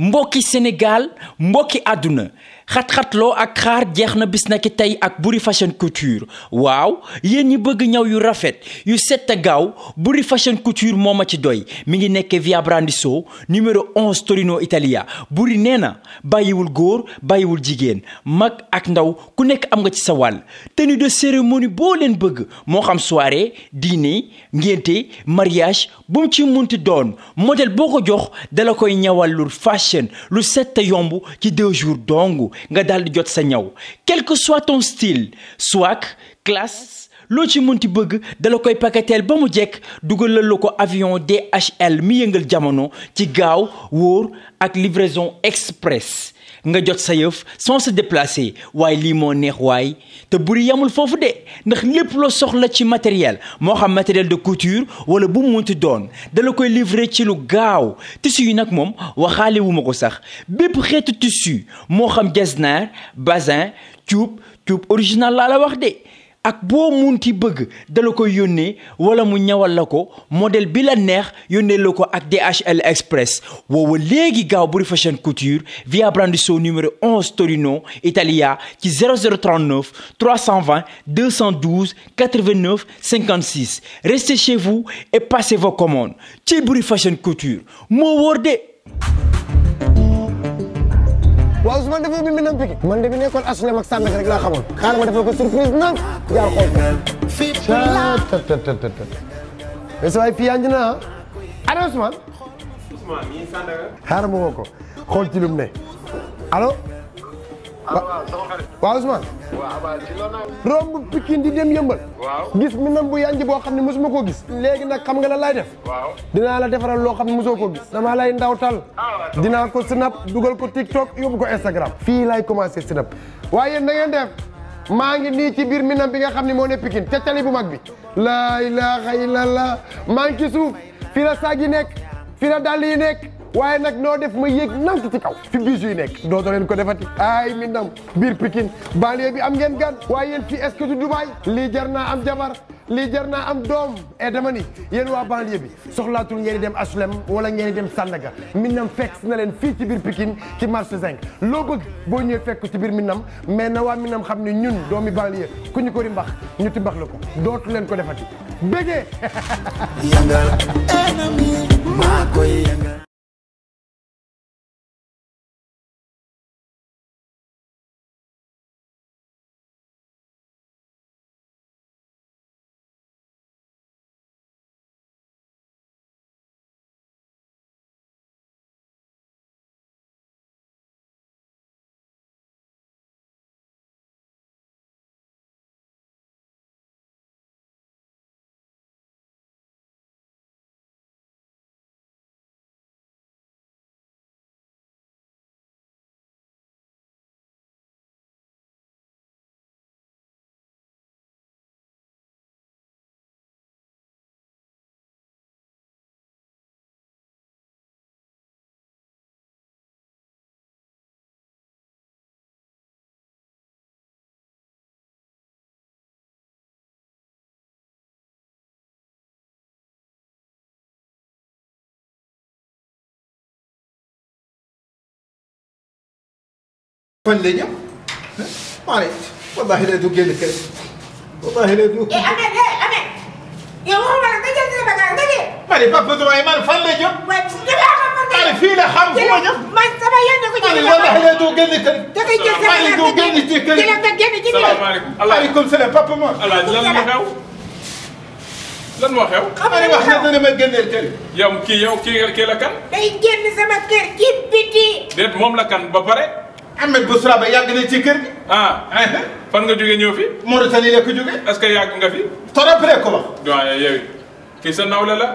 mbokki Sénégal mbokki àdduna xat-xatloo ak xaar jeex na bis na ki tey ak Boury Fashion Couture waaw yéen ñi bëgg ñaw yu rafet yu set a gaaw Boury Fashion Couture moo ma ci doy mi ngi nekk via Brandiso numéro 11 Torino Italia Boury nee na bàyyiwul góor bàyyiwul jigéen mag ak ndaw ku nekk am nga ci sa wàll tenue de cérémonie boo leen bëgg moo xam soirée dîner ngénte mariage bu mu ci munti doon modèle boo ko jox dala koy ñawal lu fashion lu set a yomb ci 2 jours dong nga daal di jot sa ñaw quel que soit ton style swag classe loo ci mënti bëgg dala koy paketeel ba mu jekk dugalal la ko avion DHL mi yëngal jamono ci gaaw wóor ak livraison express nga jot sa yëf sans se déplacer waaye lii moo neex waay te Boury yamul foofu de ndax lépp loo soxla ci matériel moo xam matériel de couture wala bu mu munti doon dala koy livrer ci lu gaaw tissu yi nag moom waxaale wu ma ko sax bépp xeetu tissu moo xam jesner bazin cuub original laa la wax de ak boo munti bëgg dala koy yónnee wala mu ñawal la ko modèle bi la neex yónnee la ko ak DHL Express woowa léegi gaaw Boury Fashion Couture via Brandiso numéro 11 Torino Italia ci 0039 320 212 89 56 restez chez vous et passez vos commandes ci Boury Fashion Couture moo wóor de. waaw Ousmane dafa bi Minam Pikine man de bi nekkoon HLM ak Sandaga rek laa xamoon xaaral ma defal ko surprise nag jaar xool ko mais sa waay fii yaa ngi na allo Ousmane mii Sandaga xaaral ma woo ko xool ci lu mu ne allo waaw Ousmane romb Pikine di dem yëmbal gis Minam bu yanji boo xam ne mosuma koo gis léegi nag xam nga la lay def dinaa la defaral loo xam ne mosoo koo gis dama lay ndawtal dinaa ko snap dugal ko TikTok yóbbu ko Instagram fii lay commencé snap waaye na ngeen def maa ngi nii ci biir Minam bi nga xam ne moo ne Pikine te tali bu mag bi laa ilaaha illallah maa ngi ci suuf fii la saag yi nekk fii la dàll yi nekk waaye nag noo def ma yéeg nank ci kaw fi bijoux yi nekk dootoo leen ko defati ay Minam biir Pikine banlieue bi am ngeen gan waaye yéen fii est-ce que du Dubaï lii jar naa am jabar lii jar naa am doom et dama ni yéen waa banlieue bi soxlaatul ngeen di dem HLM wala ngeen di dem Sandaga Minam fekk na leen fii ci biir Pikine ci marché 5 loo bëgg boo ñëwee fekk ci biir Minam mais na waa Minam xam ne ñun doomi banlieue ku ñu ko rimbax ñu timbax la ko dootu leen ko defati bégee yëngal ennemi maa koy yëngal fan la ñëw maa wallahi la du génn kër wallahi la du. Ahmed yow waxuma la nga jël sa bagage nga jël. Mari papa Dubaay man fan la jëm. waaye damaa xam man Mari fii la xam fu ma jëm. man sama yoon ko Mari wallahi la du génn kër. da ngay jël sa bagage Mari du génn ci kër. di la nga génn ci biir. salaamaaleykum. Aleykum salaam papa ma. Alaaji lan moo xew. lan moo xew. Mari wax na dana ma génneel kër. yow kii la kan. day génn sama kër ci biti. déet moom la kan ba pare. Ahmed Bousra ba yàgg na ci kër gi. fan nga jóge ñëw fi. Mauritanie la ko jóge. est-ce que yàgg nga fi. torop rek ko wax. waaye yow kii sa nawle la.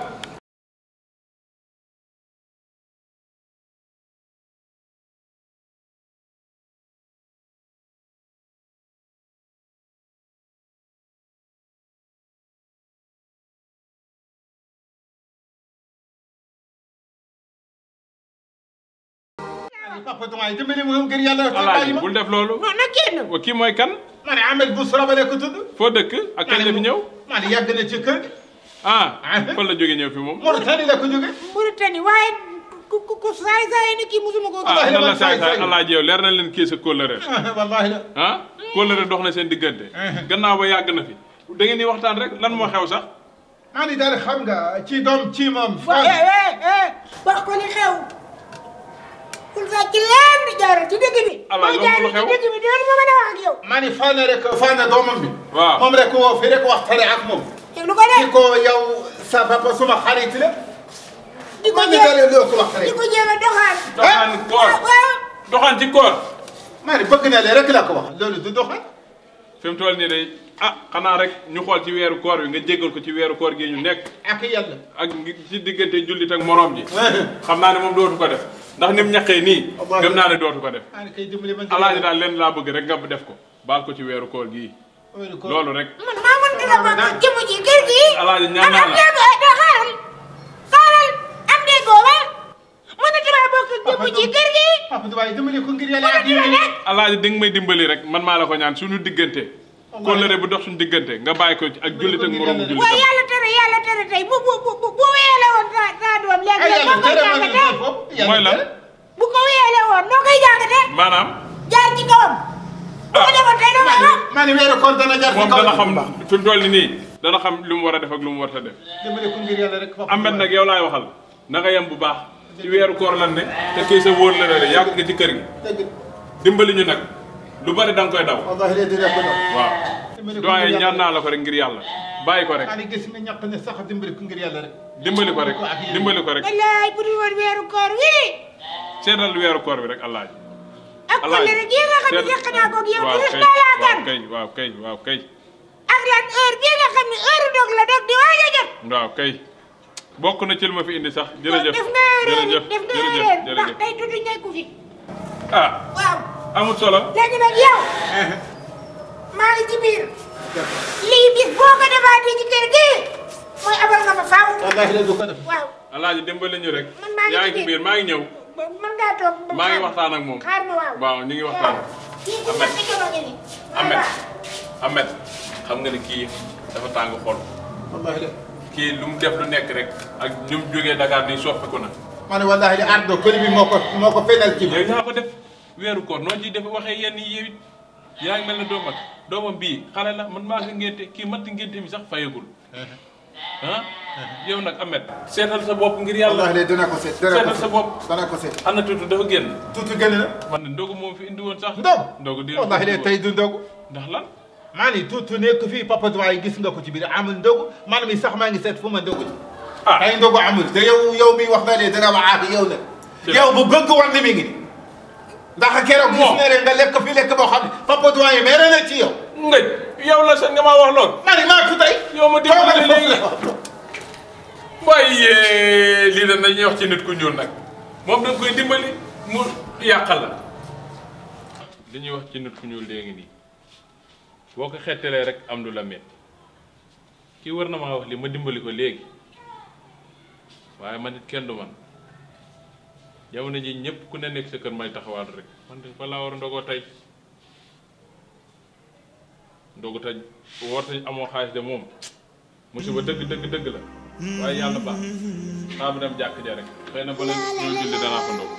papa Dubaay dimbali ma ngir yàlla. Alaaji bul def loolu. non na génn. kii mooy kan. ma ne Ahmed Bousra ba la ko tudd. foo dëkk ak kañ la fi ñëw. ma ne yàgg na ci kër gi. fan la jóge ñëw fi moom. Mauritanie la ko jóge. Mauritanie waaye ku saay ni kii musuma koo gis. ah nan la saay alaaji yow leer na leen kii sa kóllëre. wallaahi la. ah kóllëre dox na seen diggante. gannaaw ba yàgg na fi. da ngeen di waxtaan rek lan moo xew sax. maa ni dara xam nga ci doom ci moom. wax ko li xew. kul sa ci leen di jaar ci dëgg bi. alaaji moom lu xew ci dëgg bi doon ma mën a wax ak yow. maa ni faana doomam bi. waaw moom rek woo fi rek waxtaane ak moom. lu ko def di ko yow sa papa suma xarit la. di ko jéem a doxaan. doxaan koor doxaan ci koor. maa ni bëgg na leen rek la ko wax loolu du doxaan. fi mu toll nii day xanaa rek ñu xool ci weeru koor bi nga jéggal ko ci weeru koor gi ñu nekk. ak yàlla. ak ci diggante jullit ak morom ji. xam naa ne moom dootu ko def ndax ni mu ñaqee nii. gëm naa ne dootu ko def. alaaji daal leen laa bëgg rek nga def ko baal ko ci weeru koor gii. loolu rek. man maa mën dina bokk jëmm ji kër gi. alaaji ñaan naa la xaaral am déggoo ba mën na dina bokk jëmm ji kër gi. papa waaye dimbali ko ngir yàlla ak alaaji di nga may dimbali rek man maa la ko ñaan suñu diggante. kóllëre bu dox suñu diggante nga bàyyi ko ak jullit ak moromu jullitam. waaw yàlla tere tey bu weele woon sa doom léegi noo koy jàngatee. mooy lan. bu ko weele woon noo koy jàngatee. maanaam. jaar ci kawam. bu ko defoon tey dama xam. maa ni weeru koor dana jaar ci moom kawam dana xam fi mu toll nii dana xam lu mu war a def ak lu mu war a def. dimbali ko ngir yàlla rek. Ahmed nag yow laay waxal na nga yem bu baax ci weeru koor lan ne te kii sa wóor la ne yàgg nga ci kër gi. dimbali ñu nag lu bari da nga koy daw. wallaahi de dina ko daw. waaw. doyen ñaan naa la ko rek ngir yàlla bàyyi ko rek. maa ngi gis nga ñàkk ne sax dimbali ko ngir yàlla rek. dimbali ko rek dimbali ko rek. wallaay bu dul woon weeru koor wi. seetal weeru koor bi rek alaaji. ak kóllëre gi nga xam ne yàq naa ko ak yow. waaw kay. ak lan heure bii nga xam ne heure dog la dog di waaj a jot. waaw kay bokk na ci lu ma fi indi sax jërëjëf. def nga erreur ndax tey tudd ñekku fi. waaw. amul solo. léegi nag yow. maa ngi ci biir. lii bis boo ko defaatee ci kër gi mooy abal nga ma faaw. wallaahi la du ko def. waaw. alaaji dimbali ñu rek. man maa ngi yaa ngi ci biir maa ngi ñëw. mën ngaa toog. maa ngi waxtaan ak moom. xaar ma waaw ñu ngi waxtaan. kii bu ma ko ngi nii. Ahmed xam nga ne kii dafa tàng xol. wallaahi la. kii lu mu def lu nekk rek ak ñu mu jógee Dakar nii soppiku na. maa ne wallaahi la ardo këli bi moo ko fenal ci. yow yaa ko def weeru koor noo ciy def waxee yenn yi yow it yaa ngi mel ne doomam bii xale la man maa ngi ngénte kii matt ngénte mi sax fayagul. yow nag Ahmed. seetal sa bopp ngir yàlla. wallaahi de dana ko seet. seetal sa bopp. dana ko seet. ana tuuti dafa génn. tuuti génn na. man de ndogu moom fi indi woon sax. ndogu di wallaahi de tey du ndogu. ndax lan. maa ni tuuti nekk fii papa waaye gis nga ko ci biir amul ndogu man mi sax maa ngi seet fu ma ndogu ci. tey ndogu amul te yow mi wax na ne dana ma aati yow nag. yow bu bëgg war ni mi ngi. ndax keroog gis ne rek nga lekk fi lekk boo xam ne papa doyen mere na ci yow. ngëj yow la sax nga maa wax lool. maa ni maa fi tey. yow ma dimbali léegi waaye lii dañ dañuy wax ci nit ku ñuul nag moom da nga koy dimbali mu yàqal la. li ñuy wax ci nit ku ñuul léegi nii boo ko xettalee rek am lu la met kii war na maa wax li ma dimbali ko léegi waaye man nit kenn du man jamono ji ñëpp ku ne nekk sa kër may taxawaal rek man de fa laa war a ndogoo tey ndogu tey woote amoo xaalis de moom musiba dëgg la waaye yàlla baax xaaral ma dem jàkk ja rek xëy na bala ñuy julli danaa fa ndog